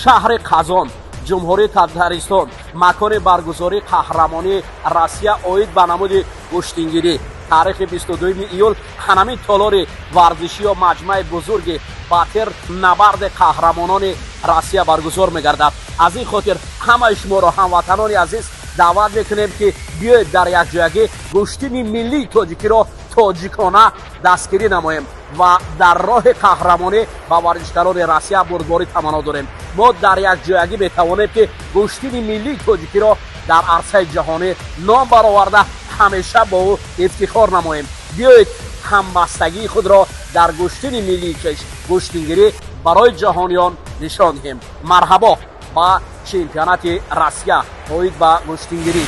Шаҳри Қазон, Ҷумҳурии Татаристон, макони баргузории қаҳрамонии Россия оид ба намуди гӯштингирӣ, таърихи 22 июл, ҳанамин толори варзишӣ ё маҷмӯаи бузурги Батир набарди қаҳрамонони Россия баргузор мегардад. Аз ин хотир ҳамаи шуморо, ҳамватанони азиз, даъват мекунем, ки биёед, дар якҷоягӣ гӯштини миллии тоҷикиро тоҷикона дастгирӣ намоем ва дар роҳи қаҳрамонӣ ба варзишгарони Россия бурдборӣ таманно дорем. Мо дар якҷоягӣ метавонем, ки гӯштини миллии тоҷикиро дар арсаи ҷаҳонӣ ном бароварда, ҳамеша бо ӯ ифтихор намоем. Биёед, ҳамбастагии худро дар гӯштини миллии кеш, гӯштингирӣ, барои ҷаҳониён нишон диҳем. Марҳабо ба чемпионати Россия оид ба гӯштингирӣ!